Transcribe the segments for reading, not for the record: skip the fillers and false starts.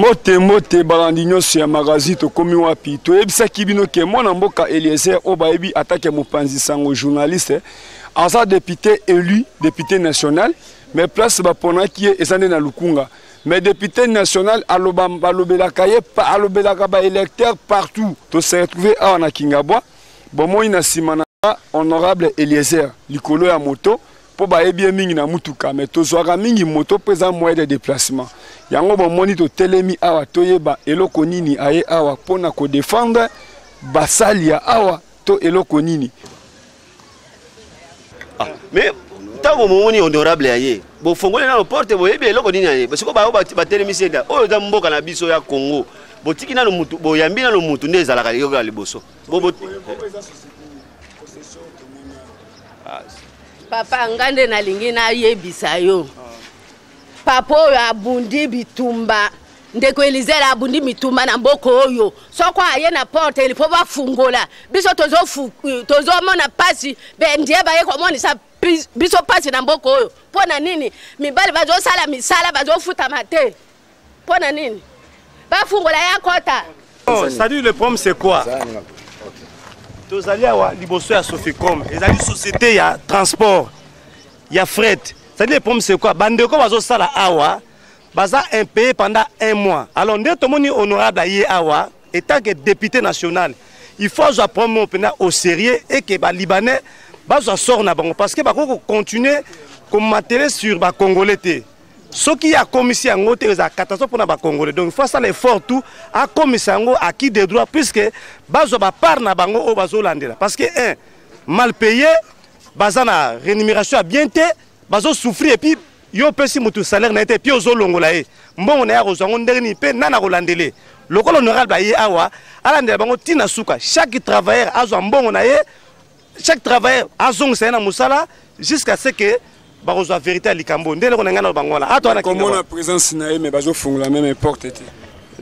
Mbote mbote balandi nyonso ya magazine tokomi wapi? Toyebisaki bino ke mwana mboka Eliezer oyo bayebi atake mopanzi sango journaliste aza député élu, député national, mais place baponaki ye eza nde na Lukunga. Mais député national aloba balobelaka ye alobelaka ba électeurs partout. To se retrouver awa na Kingabwa, bomoi na nsima na honorable Eliezer likolo ya moto mpo bayebi ye mingi na mutuka, mais tozwaka mingi moto mpo eza moyen de déplacement. Yango bomoni totelemi awa toyeba eloko nini aye awa mpo na kodefendre basali ya awa to eloko nini. Ah, mais ntango momoni honorable ya ye bofongoli nano porte boyebi eloko nini ya ye sikoyo bango batelemisi ye oyo eza mboka na biso ya Congo botiki nano mutu boyambi nano mutu nde ezalaka eloko ya liboso. Papa nga nde nalingi nayebisa yo papa oyo abundi bitumba ndeko Eliezer abundi bitumba na mboka oyo soko aye na porte il faut bafungola biso tozomona pasi bendie baye komonisa biso pasi na mboka oyo mpo na nini mibali bazosala misala bazofutama te mpo na nini bafungola ya kota. Oh, c'est-à-dire le problème c'est quoi? Tozali awa liboso ya Soficom, ezali société ya transport ya fret. C'est-à-dire le problème c'est quoi? Bandeko bazosala awa baza impayé pendant un mois. Alors nde tomoni honorable aye awa en tant que député national, il faut azwa problème oyo mpenza au sérieux et que ba libanais bazwa sort na bango parce que bakoki kocontinue komatele sur ba congolais te. Soki ye akomisi yango te ezala catastrophe mpona bacongolais. Donc il faut asala effort tout akomisa yango acquis de droit puisque bazwa bapart na bango oyo bazolandela parce que un mal payé baza na rémunération ya bien te bazosouffrir et puis yo opesi motu salaire na ye te puis ozolongola ye mbongo na ye akozwa yango ndenge nini mpe nani akolandele lokola honorable aye awa alandela bango ntina suka chaque travailleur azwa mbongo na ye chaque travailleur azongisa ye na mosala jusqu'à ce que bakozwa vérité ya likambo nde eloko na ngai na bango wana ato wana komona présence na ye mais bazofungola même porte te.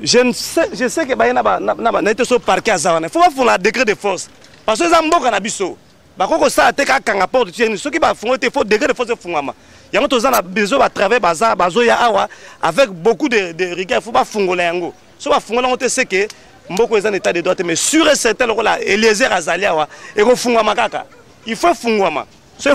Je ne sais, je sais que baye na ba na na te so parquet aza wana faut bafungola degré de force parce que eza mboka na biso bakoki kosala te kakanga porte tieni soki bafungoli te faut degré de force efungwama yango toza na besoin batravail baza bazoya awa avec beaucoup de rigueur faut bafungola yango so bafungola yango te c'est que mboka eza na état de droit te mais sûr et certain lokola Eliezer azali awa ekofungwama kaka il faut efungwama so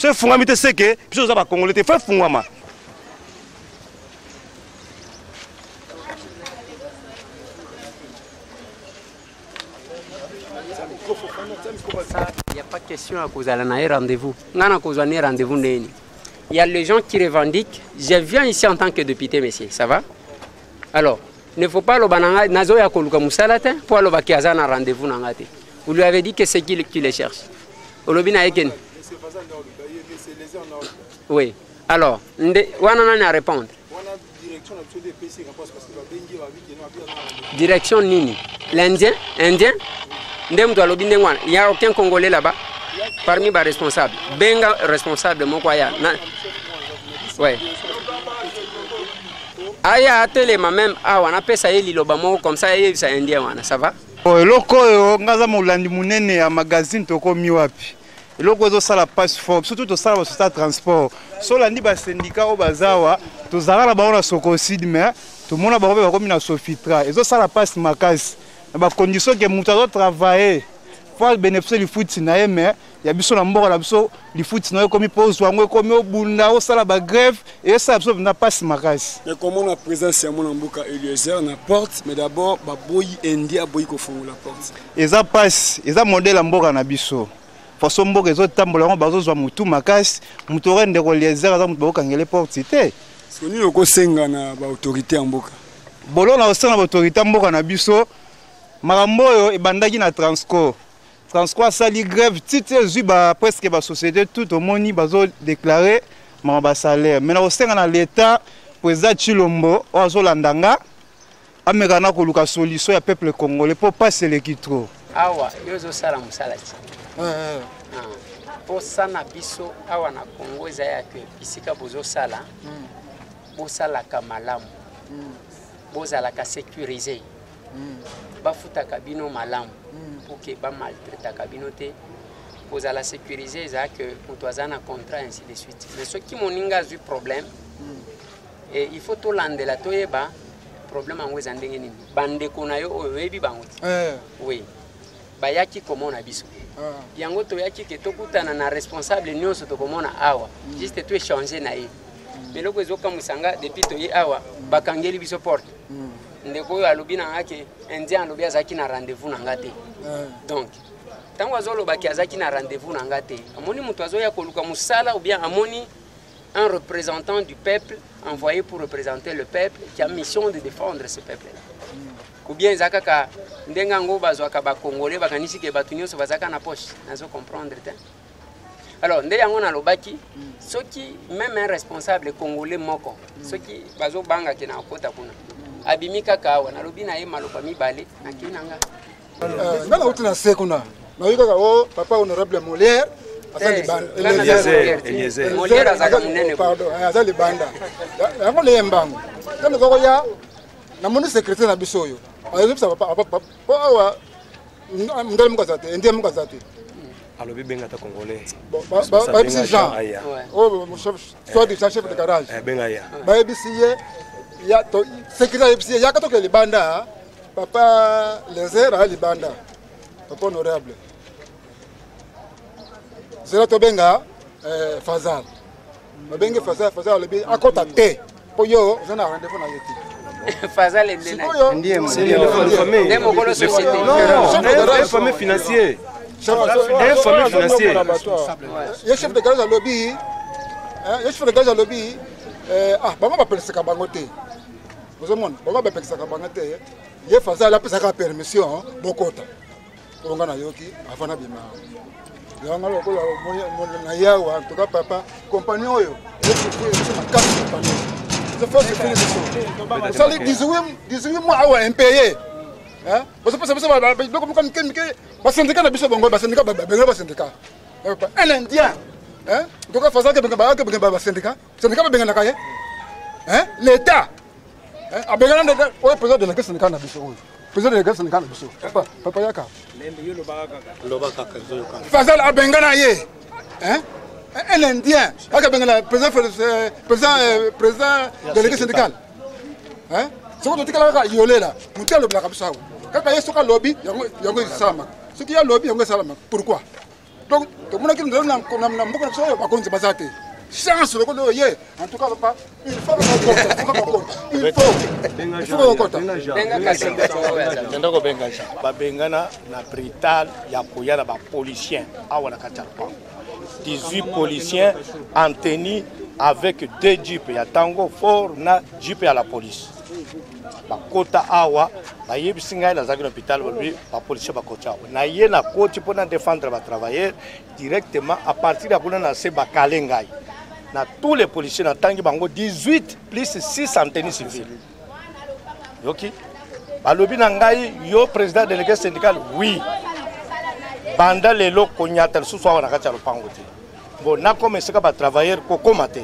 efungwami te c'est que biso toza bacongolais te il faut efungwama. Ça, il n'y a pas question à cause na rendez-vous. Nga na kozwa ne rendez-vous ndeni. Il y a les gens qui revendiquent. Je viens ici en tant que député, monsieur. Ça va? Alors, ne faut pas loba nanga nazo ya koluka musala te po aloba ki aza na rendez-vous nanga te. Vous lui avez dit que c'est qui qui le cherche. Olobi na yeken. Oui. Alors, nde wana nani a répondre? Direction nini? L'Indien? Indien? Nde mutu alobi ndenge wana. Il y a aucun Congolais là-bas parmi ba responsables. Benga responsable moko aya. Na... Ouais. Aya atelema même awa napesa ye liloba moko comme ça ayebisa Indien wana, ça va? Eloko oyo nga aza molandi monene ya magazine tokomi wapi eloko ezosala passe fort surtout tosala basociété ya transport so olandi basyndicat oyo baza awa tozalaka na bango na Sococid mais tomona bango mpe bakomi na Sofitra ezosala passe makasi na bacondition ke moto azotravaille po abénéficie lifuti na ye mais ya biso na mboka na biso lifuti na yo ekomi mpo ozwa yango ekomi obunda osala bagrève esala biso mpenza mpasi makasi. Mais komona présence ya mwana mboka Eliezer na porte mais d'abord baboyi Indien aboyi kofongola porte eza mpasi eza modèle ya mboka na biso façon mboka ezotambola yango bazozwa motu makasi moto oyo ndeko Eliezer aza moto bakokangele porte te. Siko nini okosenga na baautorité ya mboka? Bolo na kosenga na baautorité ya mboka na biso makambo oyo ebandaki na Transco. Transco asali grève titi ezwi ba presque ba société tout omoni bazo déclarer mama ba salaire mais na kosenga na l'état président Tshilombo oyo azolanda nga ameka na koluka solution ya peuple congolais mpo pasi eleki trop. Awa yo ozosala mosala ti posa na biso awa na Congo eza ya ke bisika bozosala bosalaka malamu bozalaka sécurisé bafutaka bino malamu pour que bamaltraitaka bino te. Kozala sécurisé eza que moto aza na contrat ainsi de suite mais soki moninga azwi problème et il faut tolandela toyeba Problème yango eza ndenge nini? Bandeko na yo oyo oyebi bango te? Eh. Oui. Bayaki komona biso. Ah. Yango toyaki ke tokutana na responsable nyonso tokomona awa. Juste to échanger na ye. Mais eloko ezokamwisa nga depuis toye awa, bakangeli biso porte. Ndeko oyo alobi na nga ke indien alobi azalaki na rendez-vous na nga te. Donc ntango azolobaki azalaki na rendez-vous na nga te, amoni moto azoya koluka mosala ou bien amoni un représentant du peuple envoyé pour représenter le peuple qui a mission de défendre ce peuple-là. Ou bien eza kaka ndenge yango bazwaka bacongolais bakanisi ke bato nyonso bazalaka na poche, nazo comprendre te. Alors nde yango nalobaki, soki même un responsable congolais moko, soki bazobanga ke na okota kuna, abimi kaka awa, nalobi na ye maloba mibale, nakei na nga. Nga nauti na se kuna, nayoki kaka o papa honorable Molière aza libanda, aza libanda, yango neye mbango. Ntango tokoya, namoni secrétaire na biso oyo ayebisa papa po awa ndele moko aza te, indien moko aza te. Alobi benga ata congolais. Bayebisi Jean oyo soit disant chef de garage, bayebisi ye, sécurité ayebisi ye yaka toke libanda, papa Lezer aya libanda, papa honorable zela tobenga Fazal. Babengi Fazal, Fazal alobi akota te mpo yo oza na rendez-vous na ye te. Fazal nde mokolo société. Un fameux financier. Un fameux financier. Ye chef de garage alobi, ye chef de garage alobi ah bango bapelisaka bango te, ozomona bango bapekisaka bango te, ye Fazal apesaka permission bokota. Oyo nga nayoki avant nabima yango lokola na yawa. En tout cas papa, compagnie oyo biso makasi, compagnie oyo biso osali 18 mois awa impayé, bozopesa biso biloko moko mike mike, basyndicat na biso bongo, basyndicat babengana, basyndicat un indien en tout cas Fazal kebenga basyndicat, syndicat babenganaka ye, l'état abengana nde oyo président délégué syndicat na biso, oyo président délégué syndicat na biso, papa, papa yaka, Fazal abengana ye, un indien akabengana président, président, président délégué syndical. Soki totikala kaka yolela, motu alobelaka biso awa kaka ye, soki alobi yango esalamaka, soki ye alobi yango esalamaka. Pourquoi? Donc tomonaki na mboka na biso oyo bakonzi baza te, chance lokola oyo ye. En tout cas papa, il faut kokota, il faut kokota. Babengana na brutal ya koya na bapolicier awa na kati ya lopango, 18 policiers en tenue avec deux jeep ya Tango Fort na jeep ya la police bakota awa. Bayebisi ngai, nazalaki na hôpital, balobi bapolicier bakoti awa. Na ye nakoti mpo na défendre batravailleur directement. À partir ya kuna na se bakale ngai na tous les policiers, natangi bango 18 plus 6 en tenue civile. Yoki balobi na ngai: yo président délégué syndical, oui, banda lelo konyata lisusu awa na kati ya lopango te. Bon, nakoma esika batravailleur kokóma te,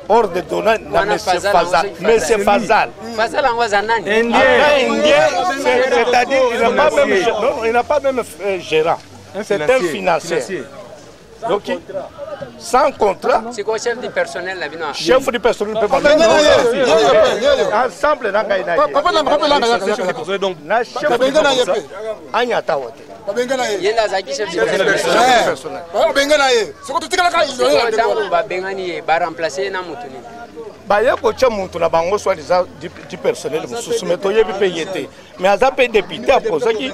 ordre donné na monsieur Fazal, monsieur Fazal. Fazal yango aza nani? Indien, indien, c'est-à-dire il n'a pas même, non, il n'a pas même gérant, c'est un financier. Donc sans contrat. C'est quoi, chef du personnel na bino? Chef du personnel mpe ensemble na ngai na ye na chef anyata awa te. Ye nde azalaki chef du personnel? Babengana ye, soki totikalaka. Ntango babengani ye, baremplace ye na motu nini? Baye kotia motu na bango, soit disant du personnel mosusu, mais toyebi mpe ye te, mais aza mpe député, apozaki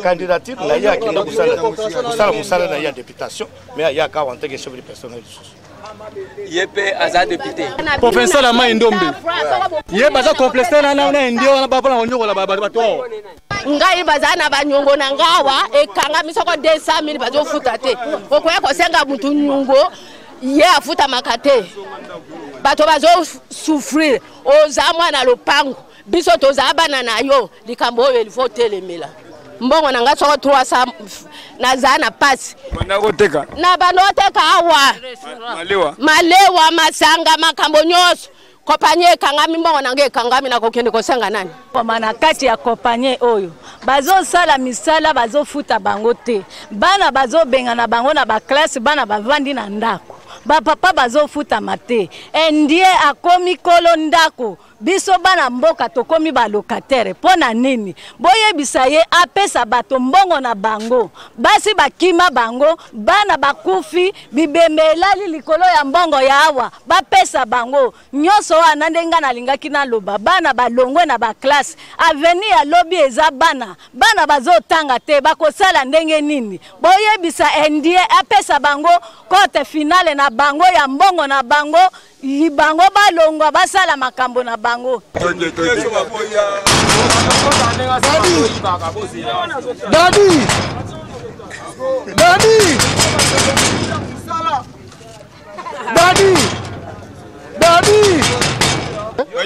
candidature na ye, akende kosala mosala na ye ya députation, mais ayaka awa en tant que chef du personnel lisusu. Ye mpe aza député? Professeur ya mai Ndombe, ye baza complexe na indien wana bapona konyokola bato awa. Ngai baza na banyongo na nga awa ekangami soko 200 000 bazofuta te. Okoya kosenga mutu nyongo, ye afutamaka te. Bato bazosouffrir, oza mwana lopango, biso toza bana na yo. Likambo oyo il faut telemela. Mbongo na nga soko 300, naza na pasi. Banda koteka? Na banda oteka awa. Malewa? Malewa, masanga, makambo nyonso. Kompanye ekangami, mbongo na nga ekangami, nakokende kosenga nani? Koma na kati ya kompanye oyo bazosala misala, bazofuta bango te. Bana bazobengana bango na baklasse, bana bavandi na ndako, bapapa bazofutama te. Indien akomi kolo ndako. Biso bana mboka tokomi ba locataire mpo na nini? Boyebisa ye apesa bato mbongo na bango. Basi bakima bango, bana bakufi, bibembe elali likolo ya mbongo ya awa, bapesa bango. Nyonso wana nde ngai nalingaki naloba. Bana balongwe na ba classe, avenir ya lobi eza bana. Bana bazotanga te, bakosala ndenge nini? Boyebisa Indien apesa bango cote finale na bango ya mbongo na bango, bango balongwa basala makambo na bango. Dadi! Dadi! Dadi! Dadi!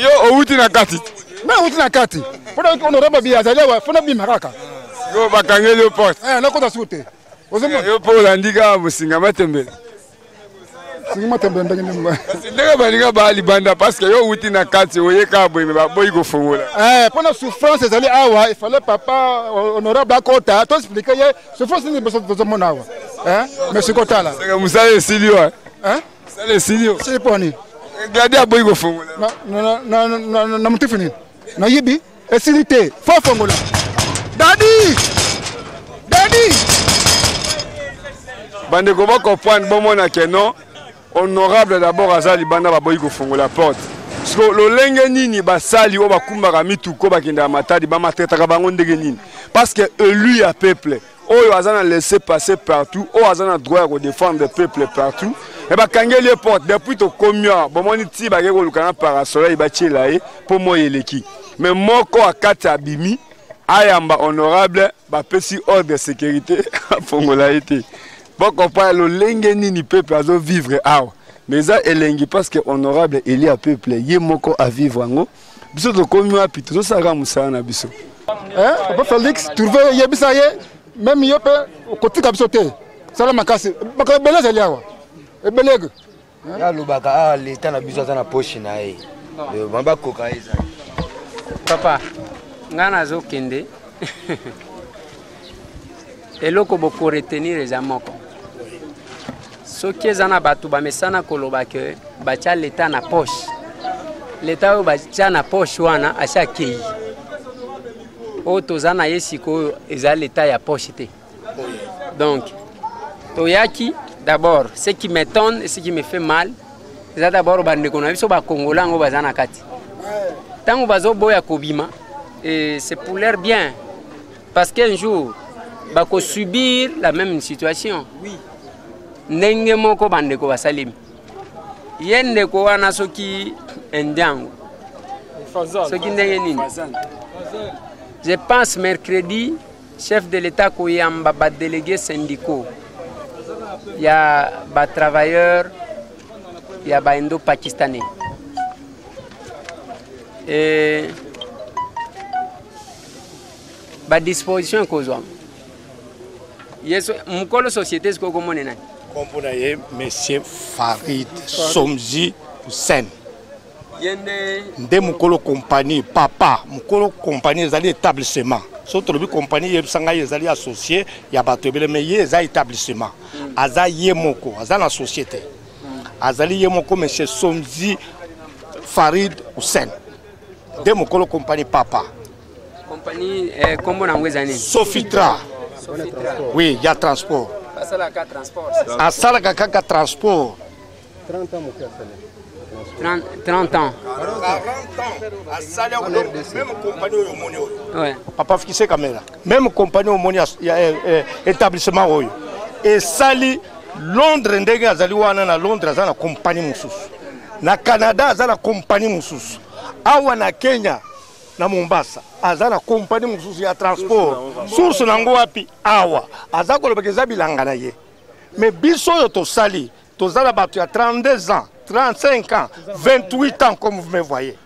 Yo owuti na kati. Na wuti na kati. Pona honorable bi azali awa, fona bima kaka. Yo bakangeli yo porte. Eh, nakota suku te. Ozomona. Yo po olandi kaka mosinga matembele. Singa matembele ndenge nini? Kasi ndenge balinga ba libanda parce que yo owuti na kati oye kaka boye me baboyi kofongola. Eh, pona souffrance ezali awa, il fallait papa honorable akota, to expliquer ye souffrance nini biso tozomona awa. Eh, mais sikotala. Seka mosala esili wa. Eh? Mosala esili yo. Esili mpo nini? Gladi aboyi kofongola. Na motifu nini? Nayibi esili te, fo fongola. Dadi! Dadi! Bandeko bocomprendre bomona ke non honorable d'abord aza libanda baboyi kofongola porte. Siko lolenge nini basali oyo bakumbaka mituko bakendaka Matadi bamatretaka bango ndenge nini? Parce que élu ya peuple oyo aza na laisser passer partout, oyo aza na droit ya kodefendre peuple partout, me bakangeli ye porte depuis tokomi awa bomoni ti bakei koluka na parasoleil batiela ye mpo moi eleki, me moko akati abimi ayamba honorable bapesi ordre ya sécurité afongola ye te. Bocomprendre lolenge nini peuple azovivre awa, mais eza elengi parce que honorable eli ya peuple ye moko avivre yango. Biso tokomi wapi, tozosalaka mosala na biso. Papa Félix trouve yebisa ye même yo mpe kotika biso te, sala makasi, makambo ebele ezali awa ebele. Alobaka awa leta na biso aza na poche na ye, bakoka ye ezali. Papa, ngai nazokende eloko bokoretenir eza moko. Soki eza na bato bamesana koloba ke batia leta na poche, leta oyo batia na poche wana asi akei. Oyo toza na ye sikoyo eza leta ya poche te. Donc toyaki d'abord, ce qui m'étonne et ce qui me fait mal eza d'abord bandeko na biso bakongola yango baza na kati ntango bazoboya kobima, et c'est pour leur bien parce qu'un jour bakosubir la même situation. Ndenge moko bandeko basalemi ye ndeko wana soki indiango soki ndenge nini. Je pense mercredi chef de l'État koyamba ba délégués syndicaux ya ba travailleurs ya ba indo-pakistanais. Et ba disposition ekozwama. Yeso mokolo société sikoyo komone nani? Kombo na ye monsieur Farid Somzi Hussein. Yende nde mokolo compagnie, papa mokolo compagnie ezali établissement. So tolobi compagnie yebisa ngai ezali associé ya bato ebele, mais ye eza établissement. Aza ye moko, aza na société. Azali ye moko monsieur Somzi Farid Hussein. Nde mokolo compagnie papa. Compagnie kombo nango eza nini? Sofitra. Sofitra. Oui, ya transport. Asalaka transport. Asalaka kaka transport. 30 ans moke asali. 30 ans. 40 ans. Asali yango donc même compagnie oyo omoni oyo. Ouais. Papa fikise caméra. Même compagnie omoni ya établissement oyo. Esali Londres ndenge azali wana na Londres aza na compagnie mosusu. Na Canada aza na compagnie mosusu. Awa na Kenya na Mombasa aza na compagnie mosusu ya transport. Source nango wapi? Awa aza kolobaka eza bilanga na ye. Mais biso oyo tosali toza na bato ya 32 ans, 35 ans, 28 ans comme vous me voyez.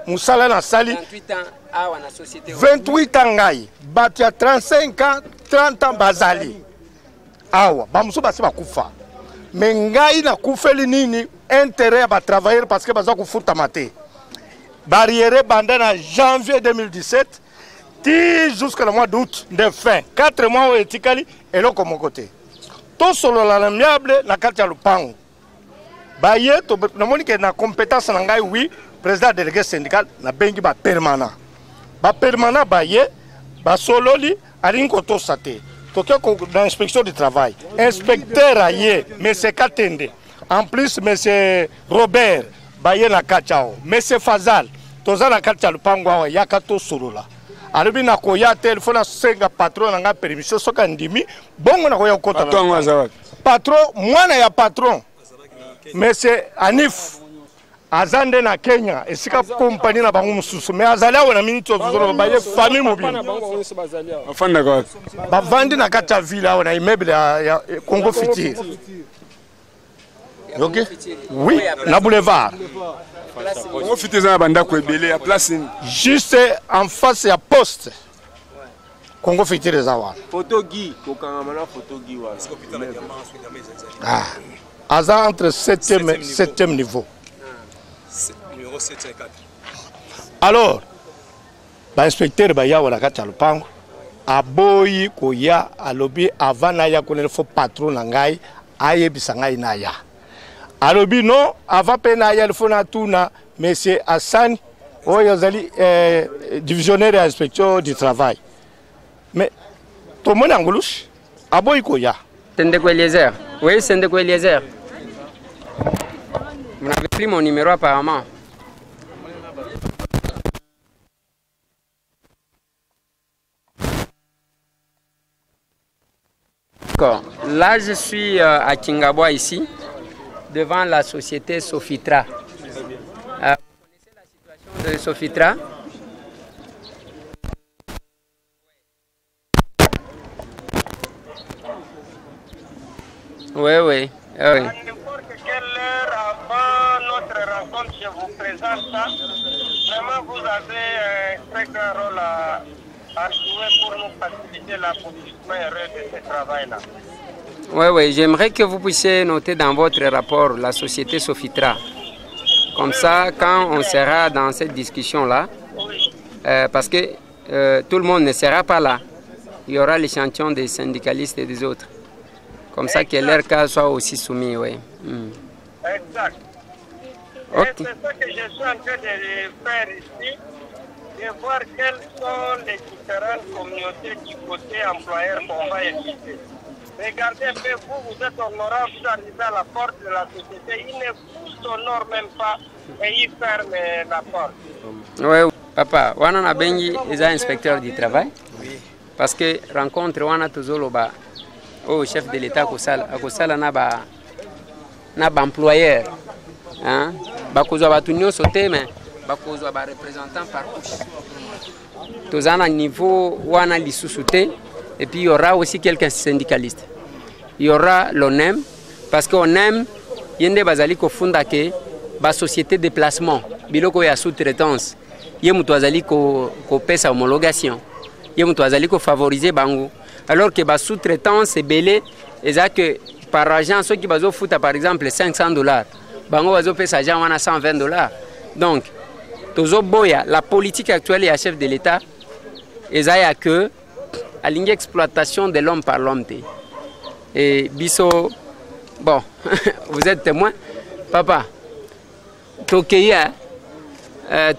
Mosala nasali 28 ans awa na société. 28 ans ngai, bato ya 35 ans, 30 ans bazali awa, bamosusu basi bakufa. Mais ngai nakufeli nini? Intérêt ya ba travailleurs parce que baza kofutama te. Barrière banda na janvier 2017 ti jusqu'à le mois d'août nde fin 4 mois oyo etikali eloko moko te. Tosolola na miable na kati ya lopango. Baye, namoni ke na compétence na ngai, oui, Président délégué syndical, nabengi bapermanent. Bapermanent baye, basololi, alingi kotosa te. Toke na inspection du travail, inspecteur aye, monsieur Katende, en plus monsieur Robert baye na kati awa, monsieur Fazal, toza na kati ya lupango awa, yaka tosolola. Alobi nakoya te, il faut nasenga patron na ngai permission, soki andimi bongo nakoya kokota. Patron yango aza wapi? Patron, mwana ya patron, monsieur Anif, aza nde na Kenya, esika kompani na bango mosusu, mais azali awa na miniti oyo tozoloba, baye famille mobimba. Bafandaka wapi? Bavandi na kati ya ville awa na immeuble ya Congo Futur. Ok, oui, na boulevard. Congo Futur eza na bandako ebele, ya place nini? Juste en face ya poste, Congo Futur eza wana. Photo Guy, kokangama na photo Guy wana. Ah, aza entre 7e 7e niveau. Numéro 704. Alors bainspecteur bayawa na kati ya lopango, aboyi koya, alobi avant naya kuna il faut patron na ngai ayebisa ngai naya. Alobi non, avant mpe naya il faut natuna monsieur Assani oyo azali divisionnaire ya inspection du travail. Mais tomoni yango louche, aboyi koya. Ndeko Eliezer. Oui, c'est Ndeko Eliezer. Vous n'avez plus mon numéro apparemment. D'accord. Là, je suis à Kingabwa ici, devant la société Sofitra. Vous connaissez la situation de Sofitra? Oui, oui, oui. À n'importe quelle heure avant notre rencontre, je vous présente ça. Vraiment, vous avez un très grand rôle à jouer pour nous faciliter l'accomplissement heureux de ce travail-là. Oui, oui, j'aimerais que vous puissiez noter dans votre rapport la société Sofitra. Comme ça, quand on sera dans cette discussion-là, parce que tout le monde ne sera pas là, il y aura l'échantillon des syndicalistes et des autres. Comme ça, que leur cas soit aussi soumis, oui. Exact. Ok. Et c'est ce que je suis en train de faire ici, de voir quelles sont les différentes communautés du côté employeur qu'on va éviter. Regardez un peu, vous, vous êtes honorable, vous arrivez à la porte de la société, ils ne vous honorent même pas et ils ferment la porte. Oui, papa, wana na bengi eza inspecteur du travail. Oui. Parce que rencontre wana tozoloba au chef de l'État akosala, akosala na ba, na ba employeur. Hein? Bakozwa bato nyonso te, mais bakozwa ba représentant par couche. Toza na niveau wana lisusu te. Et puis il y aura aussi quelques syndicalistes. Il y aura l'ONEM, parce que ONEM, yende bazali kofunda ke ba société de placement, biloko ya sous-traitance. Ye mutu azali ko pesa homologation. Ye mutu azali ko favoriser bango. Alors que ba sous-traitance ebele, eza que par agent, ceux qui bazo futa par exemple 500 $, bango bazo pesa agent wana 120 $. Donc, tozo boya, la politique actuelle ya chef de l'État, eza ya que alingi exploitation de l'homme par l'homme te. Et biso, bon, vous êtes témoin, papa, tokeya,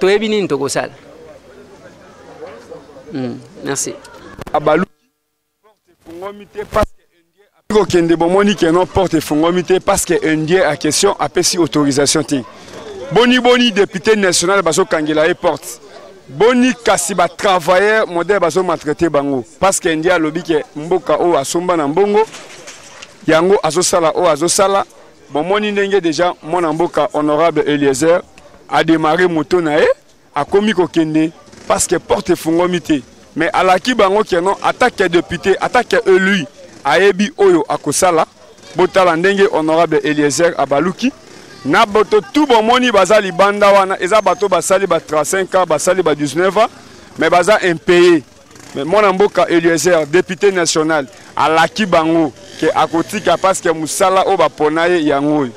toyebi nini tokosala. Merci. Abalu efungwami te parce que kokende bomoni ke non, porte efungwami te parce que indien a question apesi autorisation te. Boni boni député national bazokangela ye porte, boni kasi batravailleur modèle bazomaltraite bango parce que indien alobi ke mboka oyo asomba na mbongo yango azosala oyo azosala. Bomoni ndenge déjà mwana mboka honorable Eliezer adémarré moto na ye, akomi kokende parce que porte efungwami te. Mais alaki bango ke non, atake député, atake élu, ayebi oyo akosala. Botala ndenge honorable Eliezer abaluki na bato tu. Bomoni baza libanda wana, eza bato basali ba 35 ans, basali ba 19 ans, mais baza impayé. Mais mwana mboka Eliezer, député national, alaki bango ke akotika parce que mosala oyo bapona ye yango oyo.